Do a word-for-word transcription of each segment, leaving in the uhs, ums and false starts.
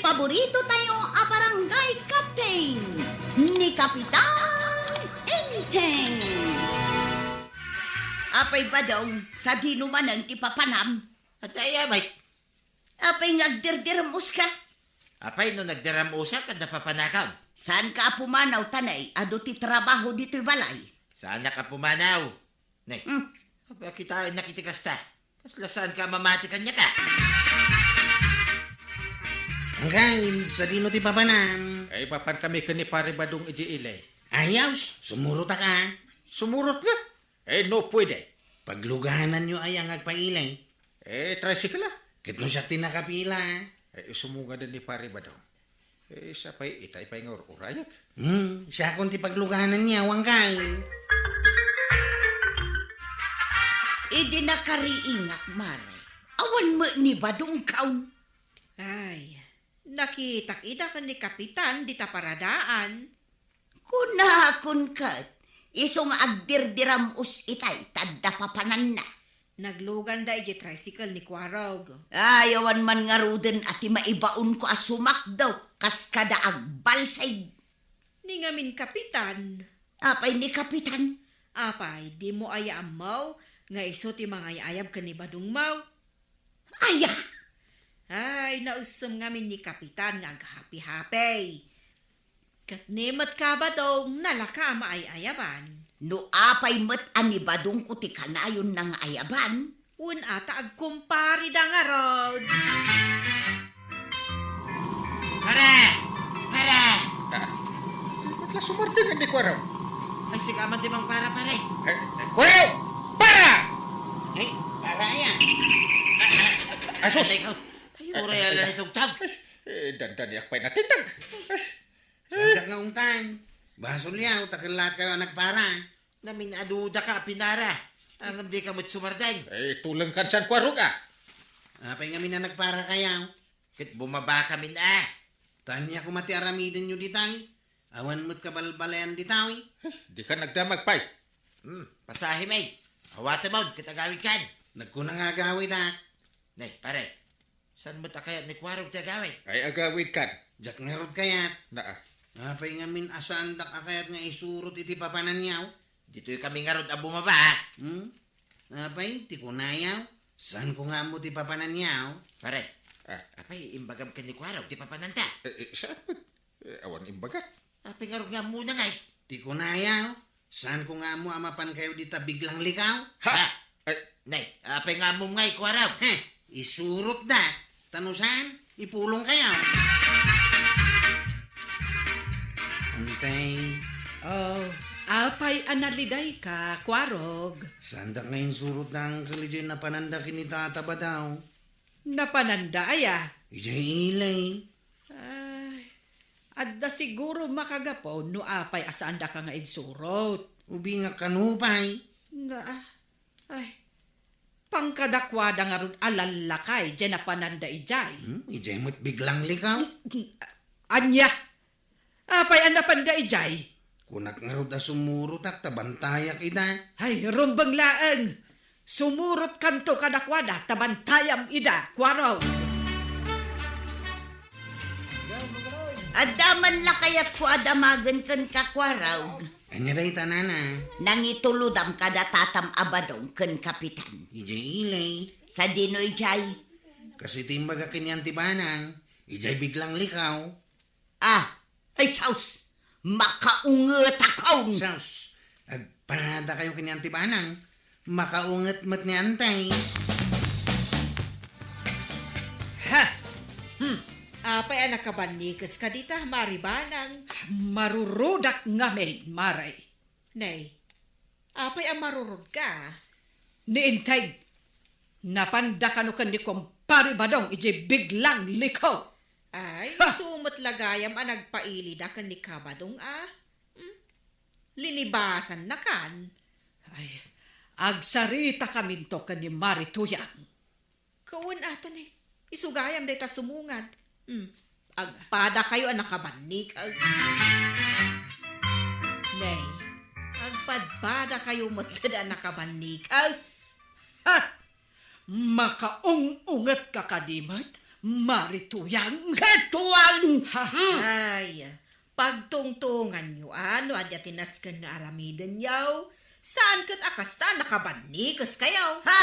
Paborito tayo a barangay captain, ni Kapitan Enteng. Apay, Badong, sadino manen ti papanam? Adda aya met. Apay nga agdirdiram-os ka? Apay no nagdiram-osak, adda papanakam? Saanka a pumanaw, ta nay, adu ti trabaho ditoy balay. Saanak a pumanaw. Nay, Hmm. Apay a kitaennak iti kasta? Kasla saanka a mamati kaniaka? Anggain, sadino ti papanam? Ay, papan kami ken ni Pare Badong iti ili. Ayaw, sumurot a ka. Sumurot nga? Eh, no pwede. Paglugananyo aya nga agpailay. Eh, tricycle, ah. Ket no siak ti nakapila. Eh, sumungad ni Pare Badong. Eh, siya pay, itay pay nga ur-urayak. Hmm, siakon ti pagluganan niya, wangkal. Idi nakariingak, Mare. Awan met ni Badong kaon. Ay, nakitak ida ken ni Kapitan dita paradaan. Kunakon ket, isu nga agdirdiram-os itay, ta adda papananna. Nagluganda iti tricycle ni Kuarog. Ay, awan man ngaruden a ti maibaonko a sumakdo, kas kada agbalsig. Ni ngamin, Kapitan. Apay ni Kapitan? Apay, dimo aya ammo nga isu ti mangay-ayab ken ni Badong mo? Aya! Ay, nausem ngamin ni Kapitan nga aghapi-hapi. Ket ni met ka, Badong, nalaka a maay-ayaban. No apay met a ni Badongko ti kanayon nga ayaban? Wen ata agkumpare da ngarud. Para! Para! Ah, ba't la sumardeng ni Kuarog? Ay, sika man ti mangpara, pare. Eh, eh, Kuarog! Para! Ay, para yan. Asus! Ay, ikaw. Ay, uray ala ni Tugtag. Eh, dandaniak pay natindog. Saan nga ungtan? Basol yaw, ta ket laat kayo a nagpara. Namin-aduda ka, pinara. Ngem dika met sumardeng. Eh, tuleng kan san Kuarog, ah. Apay ngamin a nagpara kayaw? Ket bumaba kamin, ah. Tania koma ti aramidenyo ditay. Awan met kabalbalayan ditay. Dika nagdamag pay. Hmm, pasahi, may. Awatem on, ket agawid kan. Nagkuna nga agawid, ah. Nay, pare. Saan met a kayat ni Kuarog ti agawid? Ay, agawid kan. Diak ngarud kayat. Naa. Apay ngamin a saandak a kayat nga isurot iti papananyaw? Ditoy kami ngarud a bumaba, ah. Hmm? Apay, ti kunayaw? Saanko nga ammo ti papananyaw? Pare. Ah. Apay, imbagam ken ni Kuarog ti papananta? Eh, eh, saan met? Eh, awan imbaga. Apay ngarud nga ammona ngay? Ti kunayaw, saanko nga ammo a mapan kayo dita biglang likaw? Ha? Ha? Ay. Nay, apay nga ammom ngay, Kuarog? Heh, isurot da. Ta no saan, ipulong kayo. Antay. Oh, apay a naliday ka, Kuarog? Saandak nga insurot da, Uncle, idiay napananda ken ni Tata Badong. Napananda aya? Idiay ili. Ay, adda siguro makagapu no apay a saandaka nga insurot. Ubing a kano pay? Na, ay, pangkadakuada ngarud a lallakay, diay napananda idiay. Hmm, idiay met biglang likaw? Ania? Apay a napanda idiay? Kunak ngarud a sumurotak ta bantayak ida. Ay, rumbeng laeng. Sumurotkanto kadakuada ta bantayam ida, Kuarog. Adda man la kayatko a damagen kenka, Kuarog. Ania dayta, nana? Nangitulodam kada tatam a Badong ken Kapitan. Idiay ili. Sadino idiay? Kas iti imbaga ken ni Anti Banang, idiay biglang likaw. Ah, ay sus! Makaungetakon! Sus! Agpada kayo ken ni Anti Banang. Makaunget met ni Antay. Ha! Hmm. Apay a nakabannikes ka dita, Mari Banang? Marurudak ngamin, Mari. Nay, apay a marurod ka? Ni Integ, napanda kano ken ni Kumpare Badong idiay biglang likaw. Ay, ha! Isu met la gayam a nagpailida ken ni Kabadong a. Hmm? Linibasanna kan. Ay, agsarita kaminto ken ni Mari Tuyang. Kawan ata, ne. Isu gayam dayta sumungad. Hmm. Agpada kayo a nakabannikes. Nay, agpadpada kayo met a nakabannikes. Ha! Makaung-unget ka kadi met? Mari Tuyang? Ket Tuyang! Ha? Hmm. Ay, pagtungtunganyo, a, no adda ti nasken nga aramidenyo, saan ket a kasta nakabannikes kayo. Ha?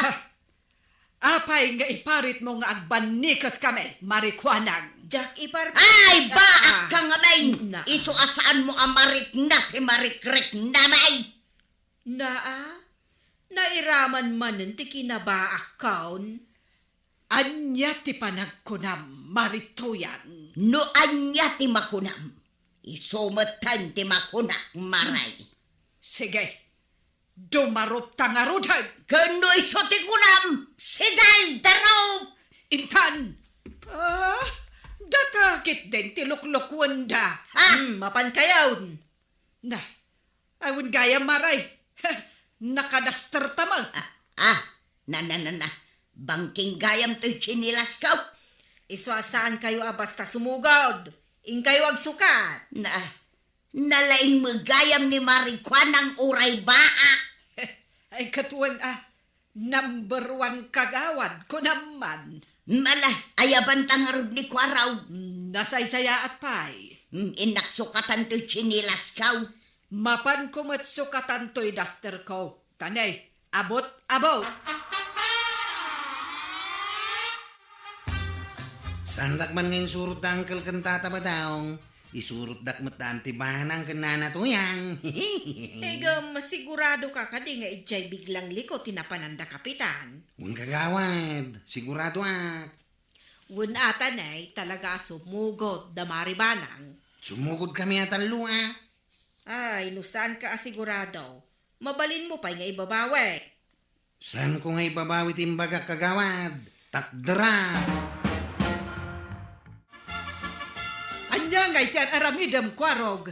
Apay nga iparitmo nga agbannikes kami, Mari Kuanang? Diak ipar- Ay, baak ka ngamin! Na. Isu a saanmo a marikna ti marikriknami! Naa, nairaman manen ti kinabaakkon. Ania ti panagkunam, Mari Tuyang? No ania ti makunam, isu metten ti makunak, Mari. Sige, dumarupta ngaruden. Ken no isu ti kunam, sige, darup! Intan! Ah, data ketdin ti luklukuenda. Ah! Hmm, mapan kayon. Na, awan gayam, Mari. Nakadaster ta met. Ah, ah, na, na, na, na. Bangking gayam toy tsinilasko. Isu a saan kayo a basta sumugod. Inkayo agsukat. Na, nalaing met gayam ni Mari Kuanang uray baak. Ay, katuan, ah. Number one kagawad, kunam man. Mala, ayaban ta ngarud ni Kuarog. Nasaysayaat pay. Mm, innak sukatan toy tsinilasko. Mapanko met sukatan toy dasterko. Tane, abot, abot. Saandak man nga insurot da Uncle ken Tata Badong. Isurotdak met da Auntie Banang ken Nana Tuyang. Ngem, sigurado ka kadi nga idiay biglang liko ti napananda, Kapitan? Wen, kagawad, siguradoak. Wen ata, nay, talaga a sumugod da Mari Banang. Sumugod kami a tallo, a. Ay, no saanka a sigurado, mabalinmo pay nga ibabawi. Saanko nga ibabawi ti imbagak, kagawad. Takderak. Ania ngay ti ar-aramidem, Kuarog?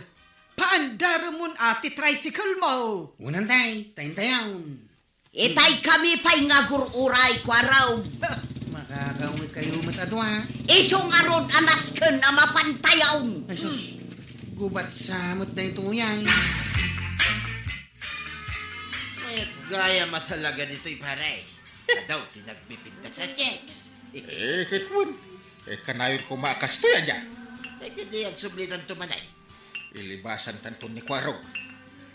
Paandaremon a ti tricycle mo. Wen, Auntie, ta intayon. Itay kami pay nga agur-uray, Kuarog. Makakaunget kayo met a dua. Isu ngarud a nasken a mapantayon. Ay, sus. Gubat sa met daytoy, ay. Mayat gayam a talaga ditoy, pare. Adaw ti nagbibinta sa chicks. Eh, ket wen. Eh, kanayon koma a kastoy, ania? Eh, ket di agsublitan to manen. Ilibasan tanton ni Kuarog.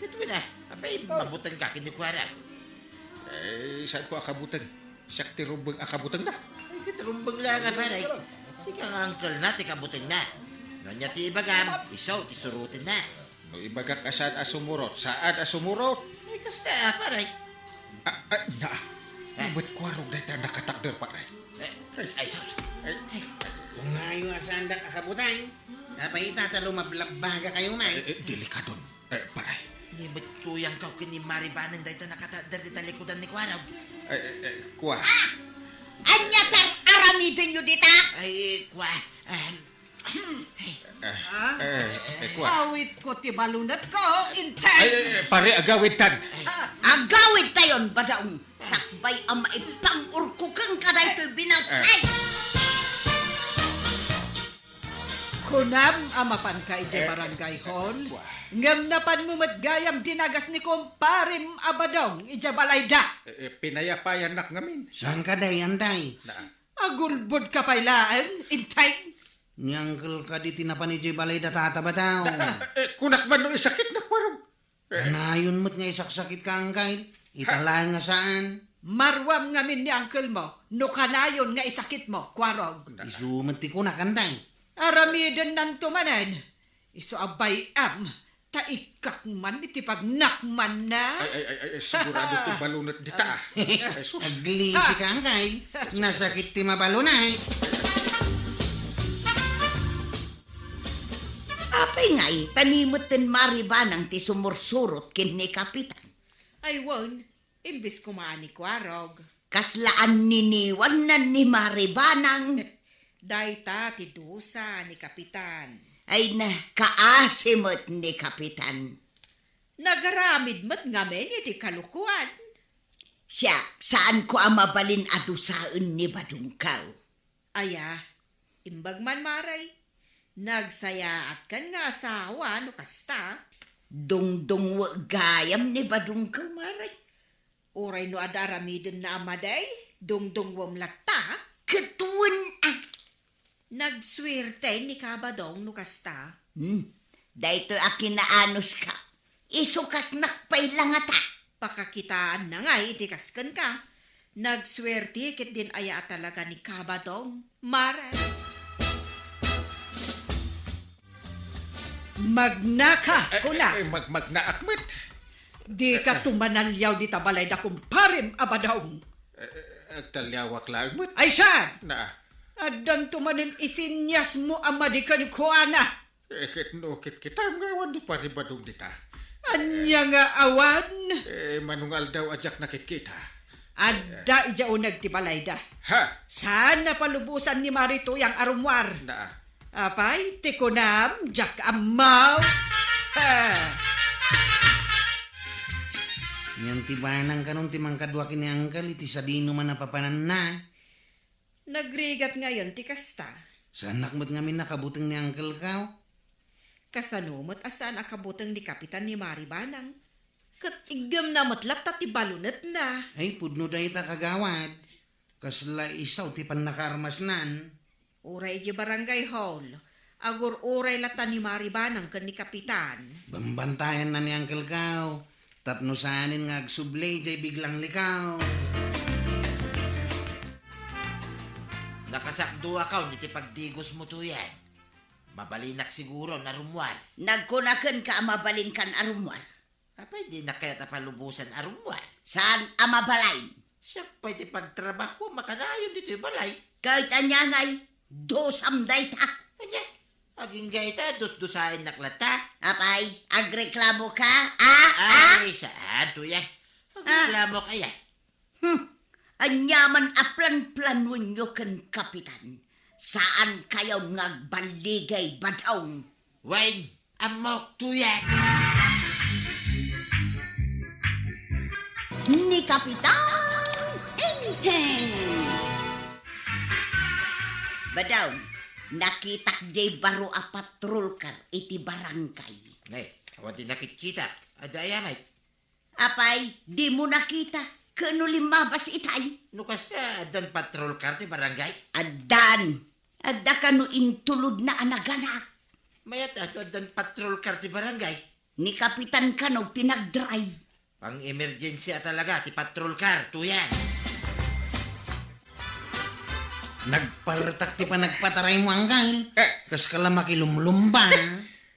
Ket wen a, apay, mabuteng ka ken ni Kuarog? Eh, saanko a kabuteng? Siak ti rumbeng a kabutengna. Ay, ket rumbeng la nga, pare. Sika nga uncle na ti kabutengna. No ania ti ibagam, isu ti surotenna. No ibagak a saan a sumurot, saan a sumurot. Ay, kasta, pare. Ah, ah, na. Ah. Ni met Kuarog dayta nakatakder, pare. Eh, ay, sus. Ay. Ay. Kung nayo a saandak a kabuteng, apay ita ta lumablabbaga kayo man. Eh, eh, delikadon, eh, pare. Ni met Tuyang kaw ken ni Mari Banang dayta nakatakder ti talikudan ni Kuarog. Eh, eh, eh, kua. Ah! Ania ti ar-aramidenyo dita? Ay, kua. Ah, Eh, eh, eh, kua. Awitko ti balunetko, Inten. Ay, ay, ay, pare, agawidtan. Ah. Agawidtayon, Badong. Sakbay a maipang-urko kenka daytoy binalsay. Eh. Kunam a mapanka idiay, eh, barangay hall. Kua. Ngem napanmo met gayam dinagas ni kumparem a Badong idiay balayda. Eh, eh, pinayapayannak ngamin. Saan ka, day, anday? Na. Agulbodka pay laeng, Inten. Ni Uncle kadi ti napan idiay balay da Tata Badong. Eh, kunak man no isakitnak, Kuarog. Eh. Kanayon met nga isaksakitka, Uncle. Ita laeng nga saan. Maruam ngamin ni Uncle mo, no kanayon nga isakitmo, Kuarog. Isu met ti kunak, anday. Aramidennanto manen. Isu a bay-am, ta ikkak man iti pagnakmanna. Ay, ay, ay, ay, sigurado ti balunet dita, ah. Ay, sus. Aglisi ka, Uncle. Nasakit ti mabalunay. Apay ngay, ta ni metten Mari Banang ti sumursurot ken ni Kapitan? Ay, wen, imbes koma a ni Kuarog. Kasla anniniwannan ni Mari Banang. Dayta ti dusa ni Kapitan. Ay na, kaasi met ni Kapitan. Nagaramid met ngamin iti kalokoan. Siak, saanko a mabalin a dusaen ni Badongko. Aya, imbag man, Mari. Nagsayaatkan nga asawa no kasta. Dungdungwek gayam ni Badongko, Mari. Uray no adda aramidenna a madi, dungdungwem latta. Ket wen a. Nagsuerte ni Kabadong no kasta. Hmm, daytoy a kinaanuska. Isukaknak pay la ngata. Pakakitaanna ngay iti kas kenka. Nagsuerte ketdin aya a talaga ni Kabadong, Mare. Magnaka, Eh, kuna. eh, eh, mag-, magnaak met. Dika tumanaliaw dita balayda, kumparem a Badong. Eh, eh, agtaliawak laeng met. Ay, saan? Na. Addanto manen isinyasmo a madi kenkuana. Eh, ket no kitkitam nga awan di paribadong dita. Ania nga awan? Eh, mano nga aldaw a diak nakitkita. Adda idiay uneg ti balayda. Ha? Saan a palubosan ni Mari Tuyang a rummuar? Naa. Apay, ti kunam, diak ammo. Ha. Ngem ti banang kanon ti mangkadua ken ni Angkel iti sadino man a papananna. Nagrigat ngayon ti kasta. Saannak met ngamin a kabuteng ni Angkel Kao. Kasano met a saan a kabuteng ni Kapitan ni Mari Banang? Ket iggemna met latta ti balunetna. Ay, pudno dayta, kagawad. Kasla isaw ti pannakaarmasnan. Uray idiay barangay hall, agur-uray latta ni Mari Banang ken ni Kapitan. Bambantayanna ni Angkel Kao. Tapno saanen nga agsubli idiay biglang likaw. Nakasakduakaw iti pagdigosmo, Tuyang. Mabalinak siguro a rummuar. Nagkunakenka a mabalinkan a rummuar. Apay, dinak kayat a palubosan a rummuar? Saan a mabalin? Siak pay ti pagtrabaho a makanayon ditoy balay. Ket ania ngay, dusam dayta? Ania? Agingga ita, dusdusaennak latta. Apay, agreklamoka? Ah, ah? Ay, saan, Tuyang? Agreklamo kaya? Hmm. Ania man a planplanoenyo ken Kapitan? Saan kayo nga agballigay, Badong? Wen, ammok, Tuyang. Ni Kapitan Enteng. Badong, nakitak diay baro a patrol car iti barangay. Nay, awan ti nakitkitak. Adda aya met? Apay, dimo nakita ken no limmabas itay? No kasta, addan patrol car ti barangay? Addan. Adda kano intulodna a naganak. Mayat a no addan patrol car ti barangay? Ni Kapitan kano ti nagdrive. Pang-emergency a talaga ti patrol car, Tuyang. Nagpartak ti panagpataraymo, Angkel. Eh. Kaska la makilumlumba.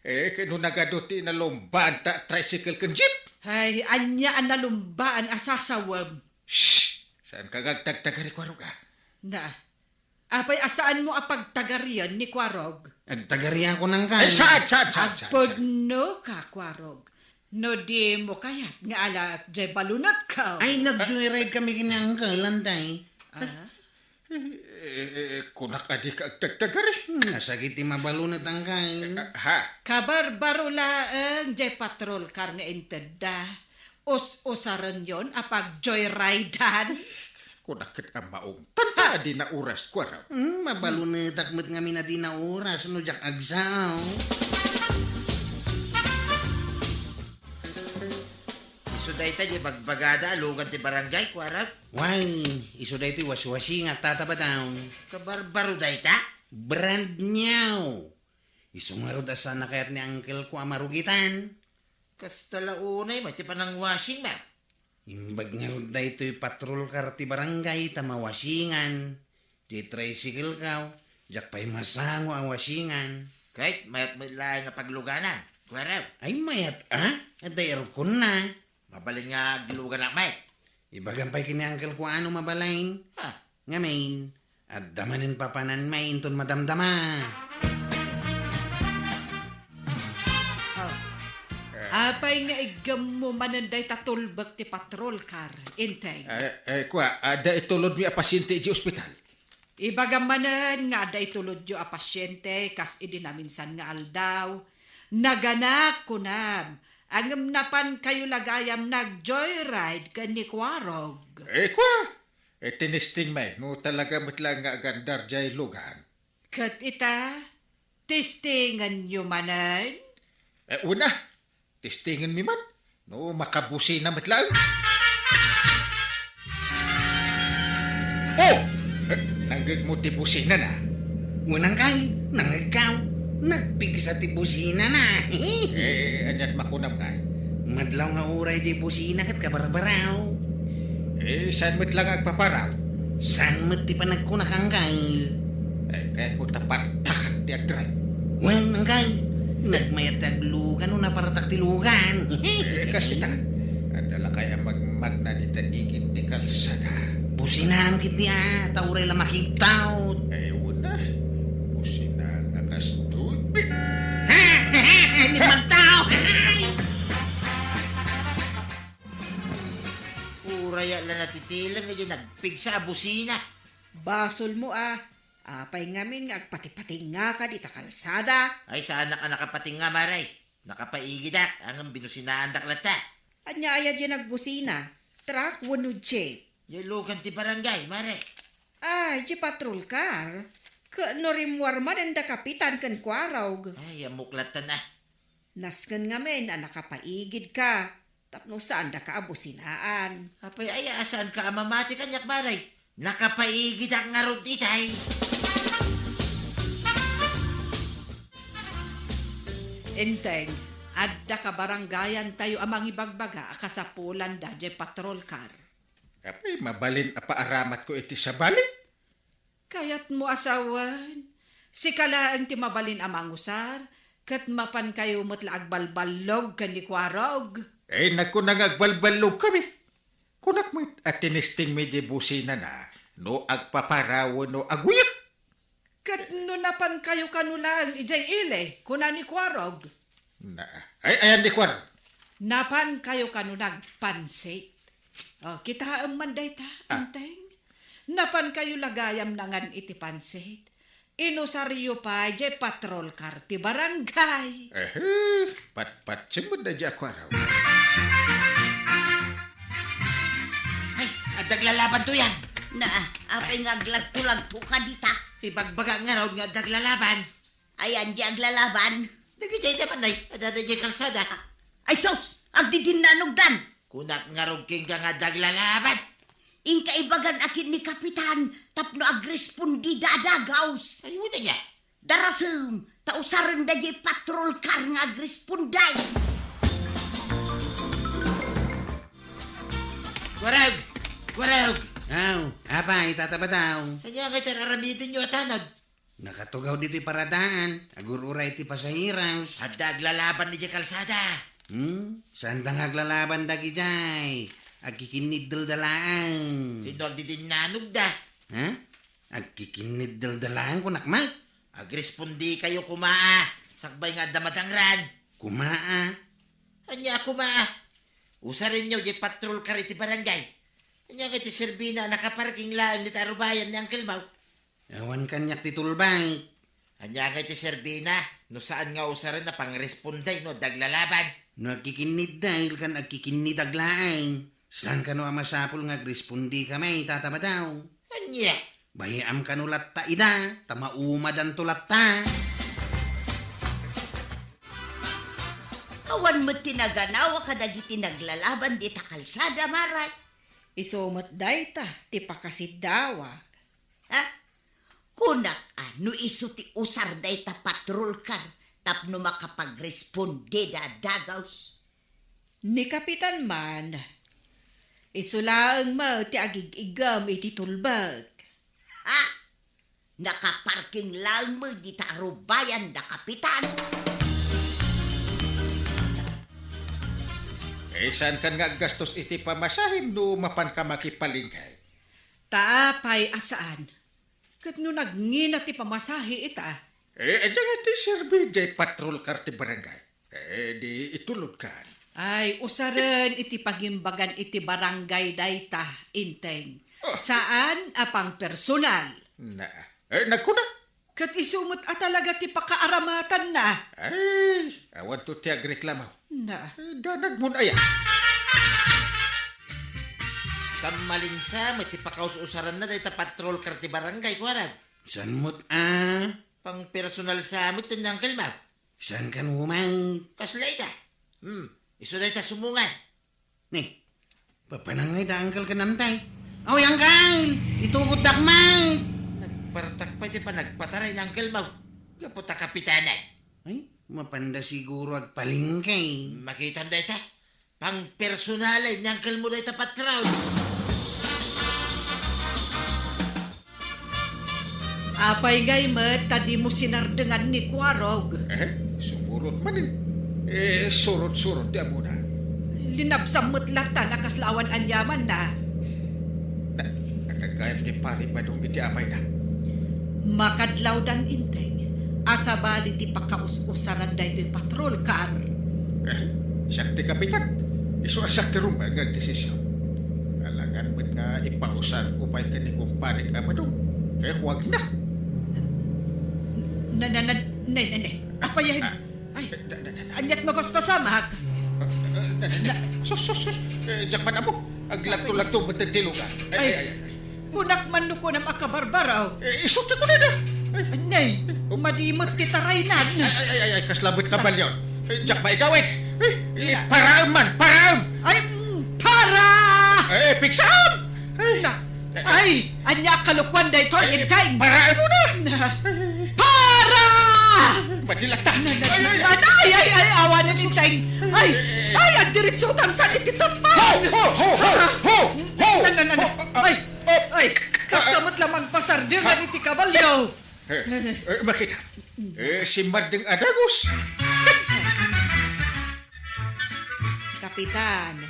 Eh, ket no nagadu ti nalumbaan ta tricycle ken jeep? Ay, ania a nalumbaan a sasawem? Shh! Saanka nga agtagtagari, Kuarog, a? Na, apay a saanmo a pagtagarian ni Kuarog? Agtagariakon, Angkel. Ay, saan, saan, saan, saan, saan? Agpudnoka, Kuarog. No dimo kayat nga alaek diay balunetko. Ay, nag-joyride kami ken ni Angkel, Antay. Ah? Eh, eh, eh, kunak a dika agtagtagari. Hmm, nasakit ti mabalunet, Angkel. Eh, ah, ha? Kabarbaro laeng diay patrol car nga intedda. Us-usarenyon a pag-joyridean. Kunak ket a maungtan a di nauras, Kuarog. Hmm, mabalunetak met ngamin a di nauras no diak agsao. Isu dayta diay bagbagada a lugan ti barangay, Kuarog? Wen, isu daytoy waswasingak, Tata Badong. Kabarbaro dayta? Brand new. Isu ngarud a saan a kayat ni Angkelko a marugitan. Kasta la unay met ti panangwashing, ma. Imbag ngarud daytoy patrol car ti barangay ta mawasingan. Diay tricycle-ko, diak pay masango a wasingan. Ket mayat met laeng a pagluganan, Kuarog. Ay, mayat, a? Adda airconna. Mabalin nga agluganak met. Ibagam pay ken ni Angkelko a no mabalin. Ha? Ngamin, adda manen papananmi inton madamdama. Oh. Eh. Apay nga iggemmo manen dayta tulbek ti patrol car, Enteng? Eh, eh, kua, adda itulodmi a pasyente idiay ospital. Ibagam manen nga adda itulodyo a pasyente kas idi naminsan nga aldaw. Naganak, kunam, ngem napankayo la gayam nag-joyride ken ni Kuarog. Eh, kua, eh, tinestingmi no talaga met laeng nga agandar diay lugan. Ket ita, testingenyo manen? Eh, una, testingenmi man no makabusina met laeng. Oh! Eh, nanggegmo ti businana. Wen, Angkay, nangngegkaw. Nagpigsa ti businana. Eh, aniat makunam ngay? Madlaw nga uray diay busina ket kabarbaraw. Eh, saan met la nga agpaparaw? Saan met ti panagkunak, Angkay? Eh, kayatmo ta partakak ti agdrive? Wen, Angkay, nagmayat ti aglugan no napartak ti lugan. Eh, kas ita, adda lakay a magmagna dita igid ti kalsada. Businam ketdi a, ta uray la makigtaud. Ay, una. Busina nga kas tubig. Ni magtao! Uray la natitileng iti nagpigsa a busina. Basolmo a, apay ngamin nga agpatipatingngaka dita kalsada? Ay, saanak a nakapatingga, Mare. Nakapaigidak, ngem binusinaandak latta. Ania aya diay nagbusina? Truck wenno jeep? Diay lugan ti barangay, Mare. Ay, diay patrol car. Ket no rimmuar manen da Kapitan ken Kuarog? Ay, ammok latta na. Nasken ngamin a nakapaigidka tapno saandaka a businaan. Apay aya a saanka a mamati kaniak, Mare? Nakapaigidak ngarud itay. Enteng, adda kabarangayantayo a mangibagbaga a kasapulan daydiay patrol car. Apay mabalin a paaramatko iti sabali? Kayatmo a sawen, sika laeng ti mabalin a mangusar, ket mapankayo met la agbalballog ken ni Kuarog. Eh, nagkuna nga agbalballogkami. Kunak met a tinestingmi diay businana no agpapara wenno aguyot. Ket no napankayo kano laeng idiay ili, kuna ni Kuarog. Na, ay, ayan ni Kuarog. Napankayo kano nagpansit. Oh, kitaem man dayta, Ah. Enteng. Napankayo la gayam nangan iti pansit. Inusaryo pay diay patrol car ti barangay. Ehe, patpatsim met daydiay a Kuarog. Ay, adda aglalaban to yan. Na, apay nga aglagto-lagtoka dita? Ibagbaga ngarud nga adda aglalaban. Ayan diay aglalaban? Dagiti ay daman, nay, adda daydiay kalsada. Ay sus! Agdidinnanogdan! Kunak ngarud kenka nga adda aglalaban. Inka ibagan a ken ni Kapitan tapno agrespondida a dagaws. Ay, una niya. Darasem, ta usarenda diay patrol car nga agrespondi. Kuarog! Kuarog! Aw, apay, Tata Badaw? Ania ngay ti ar-aramidenyo a tanod? Nakatugaw ditoy paradaan, agur-uray ti pasaheros. Adda aglalaban idiay kalsada. Hmm? Saanda nga aglalaban dagidiay? Agkikinniddelda laeng. Sino agdidinnanogda? Ha? Agkikinniddelda laeng kunak met? Agrespondikayo koma a, sakbay nga adda madangran. Koma a? Ania koma a? Usarenyo diay patrol car iti barangay. Ania ngay ti serbina a nakaparking laeng dita arubayan ni Uncle Mau? Awan kaniak ti tulbay. Ania ngay ti serbina no saan nga usaren a pangrespondi no adda aglalaban? No agkikinnidda, ilkan agkikinnidag laeng. Saan kano a masapul nga agrespondika met, Tata Badaw? Ania? Bay-am kano latta ida, ta maumadanto latta. Awan met ti naganawa kadagiti naglalaban dita kalsada, Mare. Isu met dayta ti pakasiddawak. Ha? Kunak a no isu ti usar dayta patrol car tapno makapagrespondi da dagaws. Ni Kapitan man, isu laeng met ti agig-iggem iti tulbek. Ha? Nakaparking laeng met dita arubayan da Kapitan. Eh, saankan nga aggastos iti pamasahem no mapanka makipalengke? Ta apay a saan? Ket no nagngina ti pamasahe ita? Eh, adda nga ti serbi diay patrol car ti barangay. Eh, di itulodkan. Ay, usaren iti pagimbagan iti barangay dayta, Enteng. Ah. Saan a pangpersonal. Na, eh, nagkuna? Ket isu met a talaga ti pakaaramatanna. Ay, awanto ti agreklamo. Na. Eh, danagmon aya. Kammalinsa met ti pakaus-usaranna dayta patrol car ti barangay, kuarag. Saan met a? Pangpersonal sa met ti Uncle Mau. Saan kano met? Kasla ita. Hmm, isu dayta sumungan. Ni, papanangay da Uncle ken Antay. Aw, Uncle! Itugotdak met! Partak pay ti panagpataray ni uncle mo. Gapu ta kapitanan. Ay, mapanda siguro agpalengke. Makitam dayta. Pangpersonalen ni uncle mo dayta, patron. Apay ngay met ta dimo sinardengan ni Kuarog? Eh, sumurot manen. Eh, surot-surot ti ammona. Linabsam met latta a kasla awan aniamanna. Na, nagayam ni Pari Badong iti apayna. Makadlawdan, Enteng, a sabali ti pakaus-usaran daytoy patrol car. Eh, siak ti kapitan. Isu a siak ti rumbeng nga agdesisyon. Alangan met nga ipausarko pay ken ni kumparik a Badong. Eh, huwag na. Na, na, na, ne, ne, ne. Apayen. Ah. Ay, da, da, da, da. Aniat mapaspasamak? Ah, ah, da, da, da. Na- Sus, sus, sus. Eh, diak man ammo. Aglagto-lagto met ti lugar. Ay, ay, ay, ay, ay. Kunak man no kunam a kabarbaraw. Eh, isu ti kunada. Ay. Anay, oh. Madi met ti taraynan. Ay, ay, ay, ay, ay, kasla met kabalyon. Eh, diak maigawid. Eh, eh, paraem man, paraem. Ay, mm, para! Eh, pigsam! Ay. Na, ay, ania a kalokuan daytoy, Ay, Enteng? Para ano na? Na, para! Madilat ka! Na, na, Ay, ay, ay. Ay, ay, ay, awanen, Enteng! Ay, ay, agdiritsutan sa iti tapman! Ho! Ho! Ho! Ho! Ho! Ho! Na, na, na, na. Ho! Ah, Ay, ah, ay, kasta ah, met la magpasardengan ah. Iti kabalyo! Eh, eh, makita. Eh, simmardeng a dagus. Kapitan,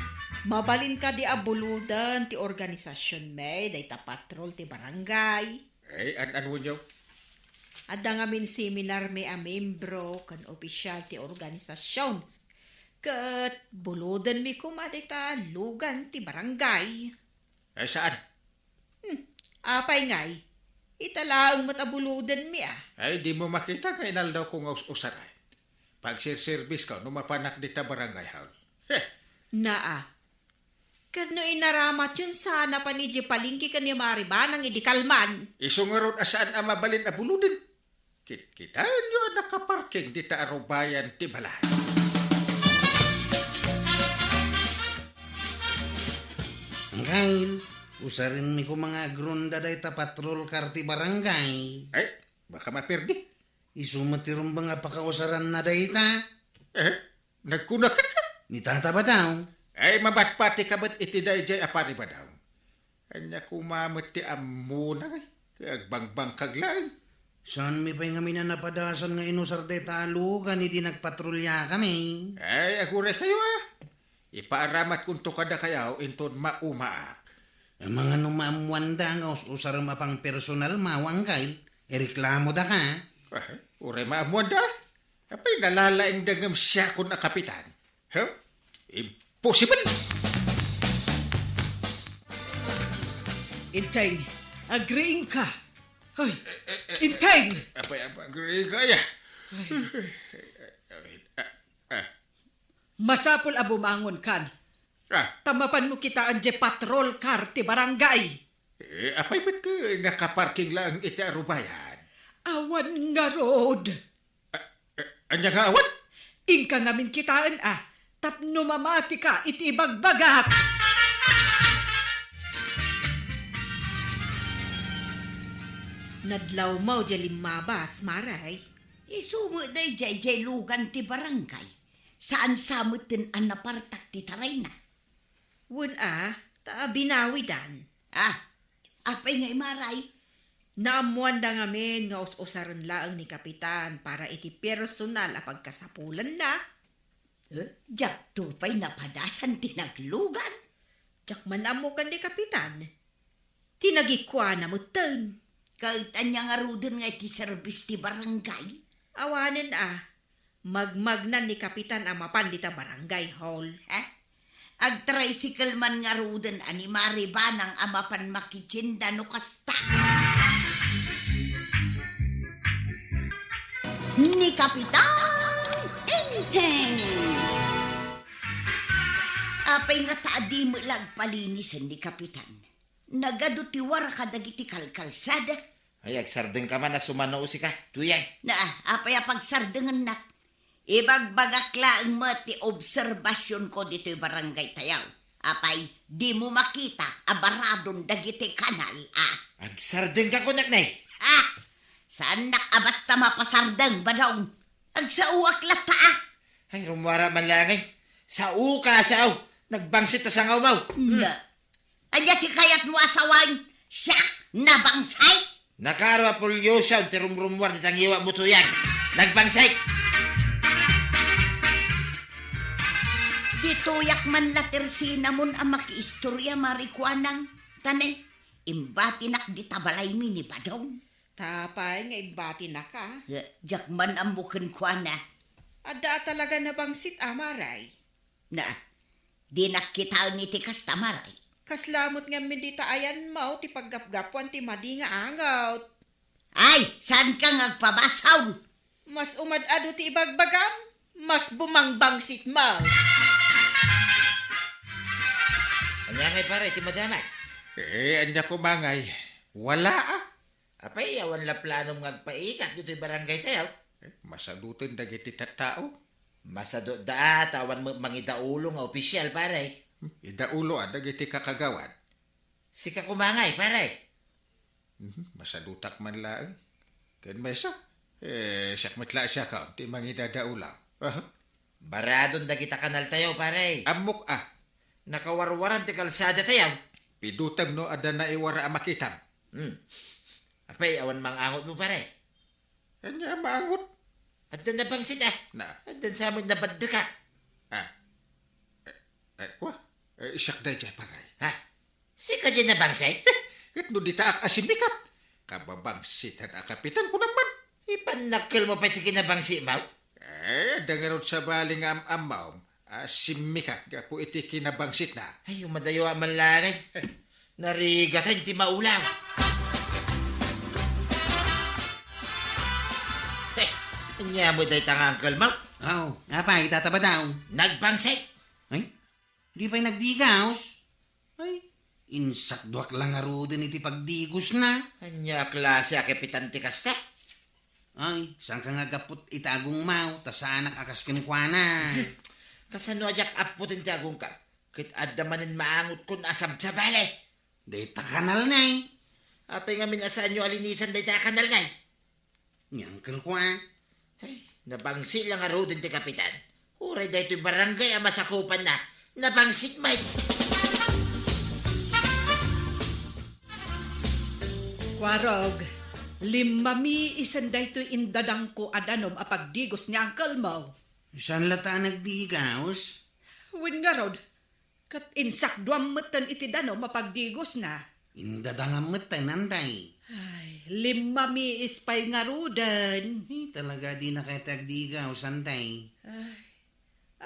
mabalin kadi a buloden ti organisasionmi dayta patrol ti barangay? Eh, an-, anonyo? Adda ngamin seminar mi a membro ken opisyal ti organisasion. Ket bulodenmi koma dayta lugan ti barangay. Eh, saan? Hmm, apay ngay? Ita laeng met a bulodenmi, a. Ay, dimo makita nga inaldawko nga us-usaran. Pagsirserbisko no mapanak dita barangay hall. Heh! Naa. Ket no inaramatyon sana pay idiay palengke ken ni Mari Banang idi kalman. Isu ngarud a saan a mabalin a buloden. Kitkitaenyo a nakaparking dita arubayan ti balay. Angkel, usarenmi koma nga agronda dayta patrol car ti barangay. Ay, baka maperdi. Isu met ti rumbeng a pakausaranna dayta. Eh? Nagkuna kenka? Ni Tata Badaw. Ay, mabatpatika met iti daydiay a Pari Badaw. Ania koma met ti ammona, ngay? Ket agbangbangkag laeng. Saanmi pay ngamin a napadasan nga inusar dayta a lugan idi nagpatrulyakami. Ay, aguraykayo, a. Ipaaramatkonto kadakayo inton maumaak. Amangan no maammoanda nga us-usarem a pangpersonalmo, Angkel, ireklamodaka. Ah, uray maammoanda? Apay, nalalaingda ngem siakon a kapitan? Huh? Impossible! Enteng, agriingka. Hoy, Enteng! Apay, apay, agriingka, ya. Ay. Ah, ah. Masapul a bumangonkan. Ah. Ta mapanmo kitaen diay patrol car ti barangay. Eh, apay met ket nakaparking laeng iti arubayan? Awan ngarud. Ah, eh, ania nga awan? Inka ngamin kitaen, a, tapno mamatika iti ibagbagak. Nadlawmo diay limmabas, Mari. Isu met daydiay diay lugan ti barangay. Saan sa metten a napartak ti tarayna. Wen a, ta binawidan. Ah, apay ngay, Mari? Naammoanda ngamin nga us-usaren laeng ni Kapitan para iti personal a pagkasapulanna. Eh, diakto pay napadasan ti naglugan? Diak man ammo ken ni Kapitan. Ti nagikuana metten. Ket ania ngaruden nga iti serbis ti barangay? Awanen a, magmagnan ni Kapitan a mapan dita barangay hall. Ha? Agtricycle man ngaruden a ni Mari Banang a mapan makitienda no kasta. Ni Kapitan Enteng! Apay nga ta adi met la agpalinisen ni Kapitan? Nagadu ti warka dagiti kalkalsada. Ay, agsardengka man a sumano sika, Tuyeng. Na, apay a pagsardengennak? Ibagbagak laeng met ti obserbasionko ditoy barangaytayo. Apay, dimo makita a baradon dagiti kanal, a? Agsardengka kunak, nay. Ah, saannak a basta mapasardeng, Badong. Agsaoak latta, ah. Ay, rummuara man laeng. Saoka, sao. Nagbangsit ta sangawmaw. Hmm. Na. Ania ti kayatmo a sawen? Siak, nabangsit? Nakaro a pulyosa ti rumrummuar dita ngiwatmo, Tuyang. Nagbangsit! Ditoyak man la ti sinamon a makiistoria, Mari Kuanang. Ta ne, imbatinak dita balaymi ni Badong. Ta apay nga imbatinak, a? Ya, diak man ammo kenkuana. Adda a talaga nabangsit, a, Mari? Na, dinak kitaen iti kasta, Mari. Kasla met ngamin dita ayanmo ti paggapgapuan ti madi nga angot. Ay, saanka nga agpabasol? Mas umad-adu ti ibagbagam, mas bumangbangsit mo. Ania ngay, pare, ti madama? Eh, ania koma ngay? Wala, a. Apay, awan la planom nga agpaikat ditoy barangay tayo? Eh, masaduten dagiti tattao. Masado da, ta awan met mangidaulo nga opisyal, pare. Hmm, idaulo a dagiti kakagawad. Sika koma ngay, pare. Mhm, masadutak man laeng. Ken maysa, eh, siak met la siak ti mangidadaulo. Aha. Baradon dagita kanal tayo, pare. Ammok, a. Nakawarwaran ti kalsada tayo. Pidutem no adda naiwara a makitam. Hmm. Apay, awan mangangotmo, pare? Ania a maangot? Adda nabangsit, a. Na. Adda sa met nabaddek, a. Ah. Eh, eh, kwa? Eh, siak daydiay, pare. Ha? Sika diay nabangsit? Ket no ditaak a simmikat, kababangsitan a kapitan, kunam man. Ipannakkelmo pay ti kinabangsitmo? Eh, adda ngarud sabali nga am-ammom a simmikat gapu iti kinabangsitna. Ay, umadayo a man laeng. Narigatan ti maulaw. Eh, ania met dayta nga uncle mo? Aw, apay, Tata Badong? Nagbangsit. Ay, di pay nagdigaus? Ay, insakduak la ngaruden iti pagdigosna. Ania a klase a kapitan ti kasta? Ay, saanka nga gapu iti agongmo, ta saanak a kas kenkuana. Kasano a diak aputen ti agongko? Ket adda manen maangotkon a sabsabali. Dayta kanal, nay. Apay ngamin a saanyo a linisan dayta a kanal, ngay? Ni uncle ko, a. Ay, nabangsit la ngaruden ti kapitan. Uray daytoy barangay a masakupanna, nabangsit met. Kuarog, limmami isen daytoy indadangko a danum a pagdigos ni uncle mo. Saan latta a nagdigaus? Wen ngarud, ket insakduam metten iti danum a pagdigosna. Indadangam metten, anday. Ay, limmamiis pay ngaruden. Eh, talaga, dina kayat ti agdigaus, anday. Ay,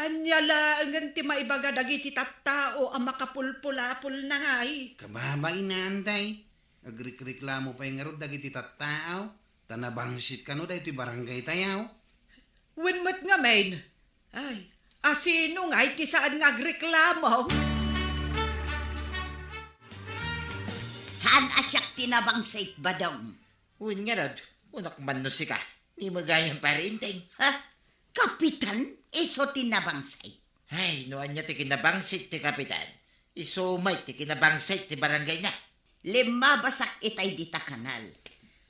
ania laengen ti maibaga dagiti tattao a makapulpulapolna, ngay? Kababaina, anday. Agrikreklamo pay ngarud dagiti tattao, ta nabangsit kano daytoy barangay tayo. Wen met ngamin, ay, asino ngay ti saan nga agreklamo? Saan a siak ti nabangsit, Badong? Wen ngarud, kunak man no sika, ni gayam, Pare Enteng. Ha? Kapitan, isu ti nabangsit? Ay, no ania ti kinabangsit ti kapitan, isu met ti kinabangsit ti barangayna. Limmabasak itay dita kanal.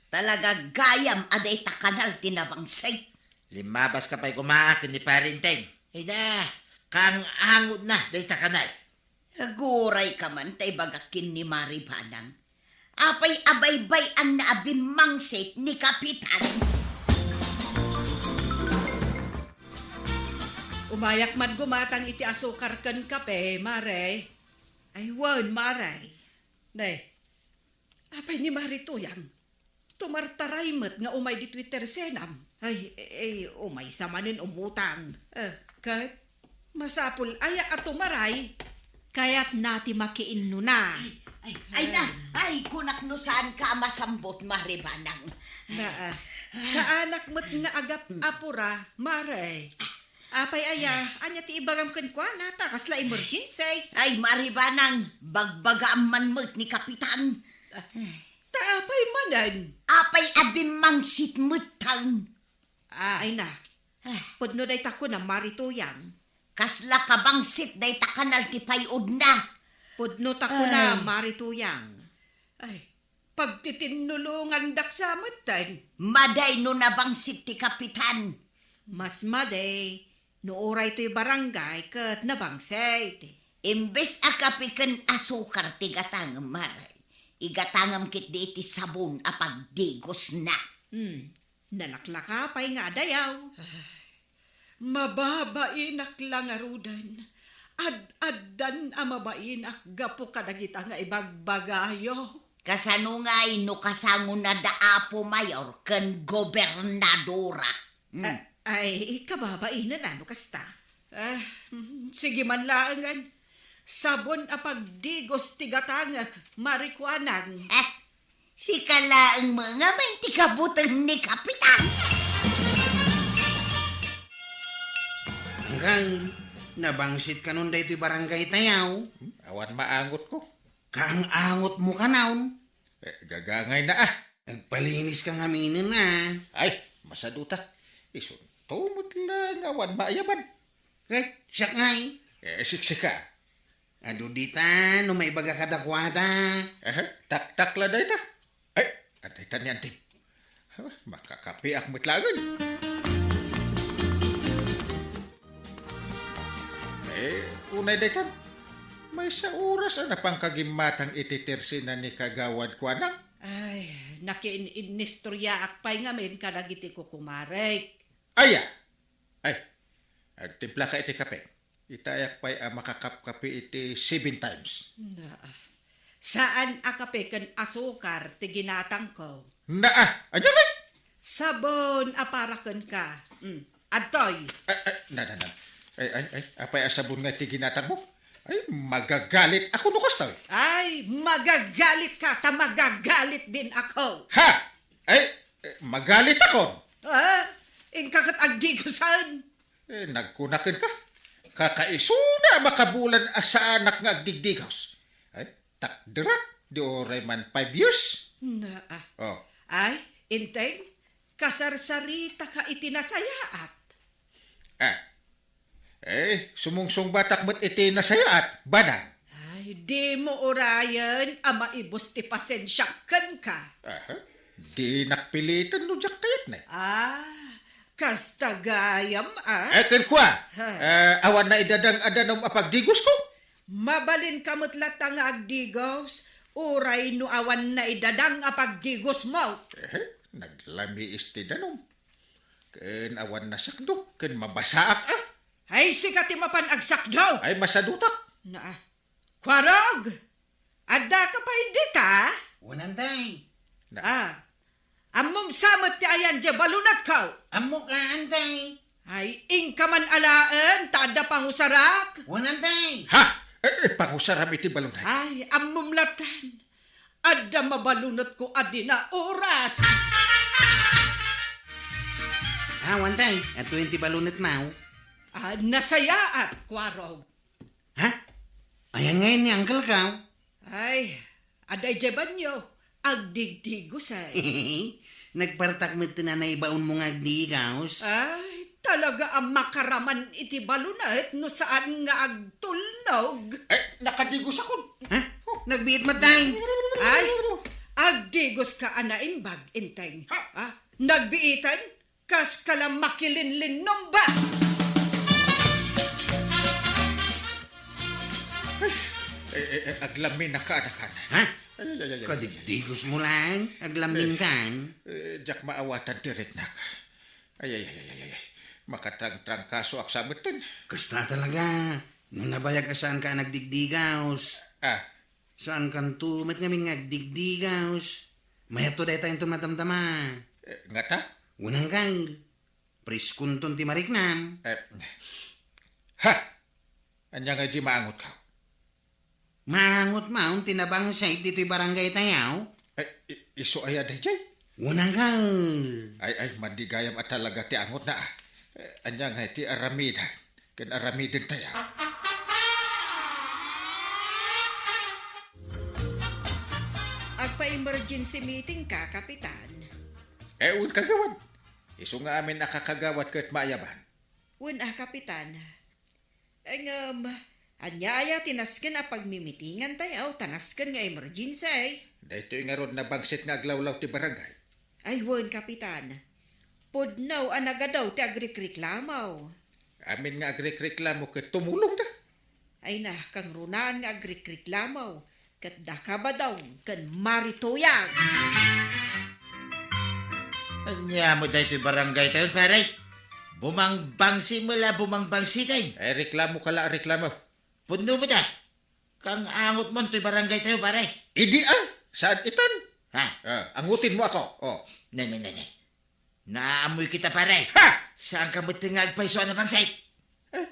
Talaga gayam a dayta kanal ti nabangsit. Limmabaska pay koma ken ni Pare Enteng. Ay na, kaang-angotna dayta kanal. Agurayka man ta ibagak ken ni Mari Banang. Apay a baybay-anna a bimmangsit ni Kapitan? Umayak man gumatang iti asukar ken kape, Mare. Ay, wen, Mare. Ne, apay ni Mari Tuyang? Tumartaray met nga umay ditoy tersenam. Ay, eh, umaysa manen umutang. Eh, ket masapul aya a tumaray? Kayatna ti makiinnuna. Ay, ay, ay na, ay, kunak no saanka a masambut, Mari Banang. Na, ah, saanak met nga agap-apura, Mare. Apay aya, ania ti ibagam kenkuana, ta kasla emergency? Ay, Mari Banang, bagbagaam man met ni Kapitan. Ah, ta apay manen? Apay a bimmangsit metten? Ah, ay na. Ah. Pudno dayta kuna, Mari Tuyang. Kasla kabangsit dayta kanal ti pay-udna. Pudno ta kuna, Ay. Mari Tuyang. Ay, pagtitinnulongandak sa metten. Madi no nabangsit ti kapitan. Mas madi no uray toy barangay ket nabangsit. Imbes a kape ken asukar ti gatangem, Mare, igatangem ketdi iti sabon a pagdigosna. Hmm, nalaklaka pay nga adayaw. Mababainak la ngaruden. Ad-addan a mabainak gapu kadagita nga ibagbagayo. Kasano ngay no kasangonada Apo Mayor ken Gobernadora? Hmm. A-, ay, kababainen a no kasta. Ah, mm, sige man laengen. Sabon a pagdigos ti gatangek, Mare Kuanang. Eh, sika laeng met nga main ti kabuteng ni Kapitan. Anggal, nabangsit kanon daytoy barangay tayaw. Hmm, awan maangotko. Kaang-angotmo kanon? Eh, gagangayna, ah. Agpalinis ka ngaminen, ah. Ay, masadutak. Isunto met la nga awan maayaban. Ket siak ngay? Eh, siksika. Adu dita no maibaga kadakuada. Eh, taktak la dayta. Ay, adda dayta ni Antim. Aba, makakapeak met laengen. Eh, unay daytan. Maysa oras a napangkagimmatang iti tersina ni Kagawad Kuanang. Ay, nakiin-innistoriaak pay ngamin kadagiti kukumarek. Aya! Ay, agtimplaka iti kape. Itayak pay a makakapkape iti seven times. Naa. Saan a kape ken asukar ti ginatangko. Naa, ania ngay? Sabon a para kenka. Mm. Adtoy. Ay, ay, na, na, na. Ay, ay, ay, apay a sabon nga ti ginatangmo? Ay, magagalit ako no kastoy. Ay, magagalit ka, ta magagalit din ako. Ha? Ay, eh, magalit ako. Ah, inka ket agdigosan. Eh, nagkunaken ka. Kakaisuna a makabulan a saanak nga agdigdigos. Ay, takderak, di uray man five years. Naa. Oh. Ay, Enteng, kasarsaritaka iti nasayaat. Ah. Eh, sumungsungbatak met iti nasayaat, bana. Ay, dimo urayen a maibus ti pasensiak kenka. Aha. Dinak piliten no diak kayatna. Ah, kasta gayam, ah. Eh, ken kua, Ha? eh, awan na idadang a danum a pagdigosko? Mabalinka met latta nga agdigos, uray no awan na idadang a pagdigosmo. Eh, naglamiis ti danum. Ken awan nasakdo, ken mabasaak, ah. Ay, sika ti mapan agsakdo. Ay, masadutak. Naa. Kuarog! Addaka pay dita? Unan, tay. Na- Ah, ammom sa met ti ayan diay balunetko? Ammok, ah, antay. Ay, inka man alaen, ta adda pangusarak. Unan, tay. Ha? Eh, eh, pangusaram iti balunet. Ay, ammom latan. Adda mabalunetko a dina oras. Awan, tay. Adtoyen ti balunetmo. Ah, nasayaat, Kuarog. Ha? Ayan ngayen ni Uncle ko? Ay, adda idiay banyo. Agdigdigos, ay. Nagpartak met ti nanay baonmo nga agdigos. Ay, talaga a makaraman iti balunet no saan nga agtulnog. Eh, nakadigos ako. Ha? Nagbiit met, tay. Ay, agdigos ka a naimbag, Enteng. Ha? Ah, nagbiiten? Kas ka la makilinlinnom ba? Ay, eh, eh, eh, aglaminaka, anakan. Ha? Ay, ay, ay, ay, ay. Kadigdigos mo lang, aglaminkan. Eh, eh, diak maawatan ti riknak. Ay, ay, ay, ay, ay, ay. Makatrangtrangkasoak sa metten. Kasta talaga. No nabayag a saanka a nagdigdigaos. Ah. Saankanto met ngamin nga agdigdigaos. Mayatto dayta inton matamtama. Eh, ngata? Unang kay, priskonton ti mariknam. Eh, ha! Ania nga idi maangot ka? Maangot maon ti nabangsit ditoy barangay tayaw? Eh, i-, isu aya dayjay? Unang kay. Ay, ay, mandigayam a talaga ti angotna, ah. Eh, ania nga ti aramidan? Ken aramiden tayaw. Agpa-emergency meeting ka, Kapitan. Eh, wen, Kagawad. Isu nga amin a kakagawad ket maayaban. Wen a, Kapitan. Ngem, ania aya ti nasken a pagmimitingan tayaw ta nasken nga emergency? Daytoy ngarud nabangsit nga aglawlaw ti barangay. Ay wen, Kapitan. Pudno a nagadu ti agrikriklamo. Amin nga agrikriklamo ket tumulongda. Ay na, kangrunaan nga agrikriklamo, ket da Kabadong ken Mari Tuyang. Ania met daytoy barangay tayo, pare? Bumangbangsi mo la, bumangbangsi tayo. Ay, reklamo ka la, reklamo. Pudno mo da? Kang angot mo toy barangay tayo, pare. Idi a, saan itan? Ha? Ah, angutin mo ako. Oh. Ne, ne, ne, ne. Naammoy kita, pare. Ha! Saan ka met nga agpayso a nabangsit? Eh,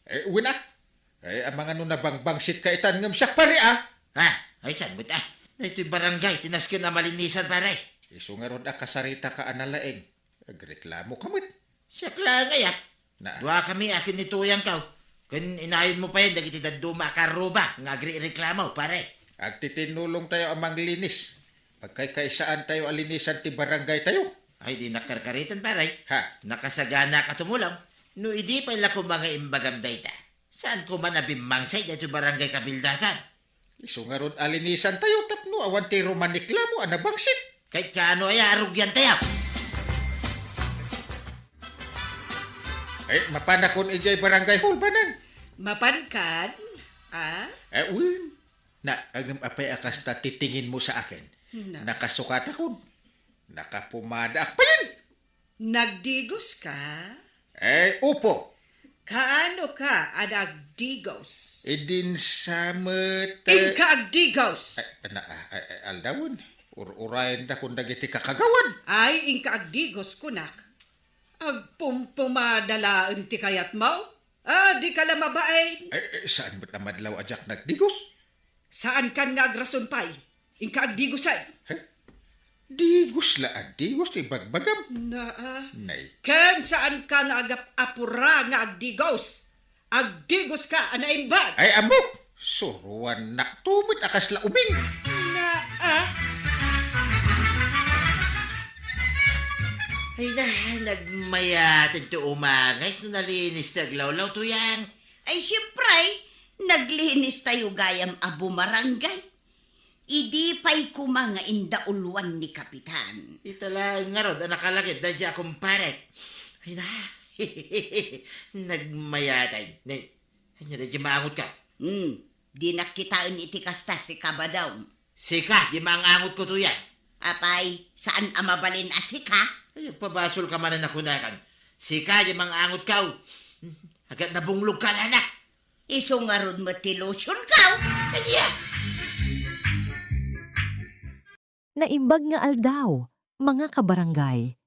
eh, wina. Eh, amangano nabangbangsit ka itan ngem siak, pare, ah? Ha? Ay, saan met, ah? Daytoy barangay, ti nasken a malinisan, pare. Isu ngarud a kasarita ka a nalaing. Agreklamo ka met. Siak laeng aya. Na. Dua kami a ken ni Tuyang kaw. Ken inayon mo payen dagiti dadduma a karruba nga agrireklamo, pare. Agtitinnulong tayo a manglinis. Pagkaykaysaan tayo a linisan ti barangay tayo. Ay, di nakarkaritan, pare. Ha? Nakasagana ka tumulong. No idi pay la koma nga imbagam dayta, saan koma a bimmangsay daytoy barangay kabildatan? Isu ngarud a linisan tayo tapno awan ti rumaniklamo a nabangsit. Kay kaano aya a rugian tayo? Eh, mapanakon idiay barangay hall, Banang. Mapankan? Ah? Eh, wen. Na, agam apay a kasta ti tingin mo sa akin? Na. Nakasukatakon. Nakapumadaak payen. Nagdigos ka? Eh, upo. Kaano ka a nagdigos? Idin sa met, eh, Inka agdigos! Ay, na, ah, ay, ay, aldawen. Ur-urayen da kun dagiti kakagawan. Ay, inka agdigos, kunak. Agpumpumada laeng ti kayatmo? Ah, di ka la mabain. Eh, eh, saan met a madlaw a diak nagdigos? Saan kan nga agrason pay? Inka agdigosen. He? Digos la a digos ti bagbagam. Naa. Nay. Ken saan ka nga agap-apura nga agdigos. Agdigos ka a naimbag. Ay, ammok! Suruannak to met a kasla uming. Naa. Ay na, nagmayaten ti umangay no nalinis ti aglawlaw, Tuyang. Ay, siyempre, naglinis tayo gayam a bumaranggay. Idi pay koma nga indauluan ni Kapitan. Ita laeng ngarud a nakalagip daydiay a kumparek. Ay na, nagmayatay. Ne, ania daydiay maangot ka? Hmm, dinak kitaen iti kasta, si Kabadong. Sika, di maang-angot ko, Tuyang. Apay, saan a mabalin a sika? Ay, agpabasol ka manen a kunakan. Sika, di maang-angot ka. Agat nabunglog ka, lanak. Isu ngarud met ti lotion ka. Ania? Naimbag nga aldaw, mga kabarangay.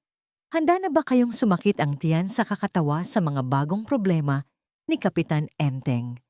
Handa na ba kayong sumakit ang tiyan sa kakatawa sa mga bagong problema ni Kapitan Enteng?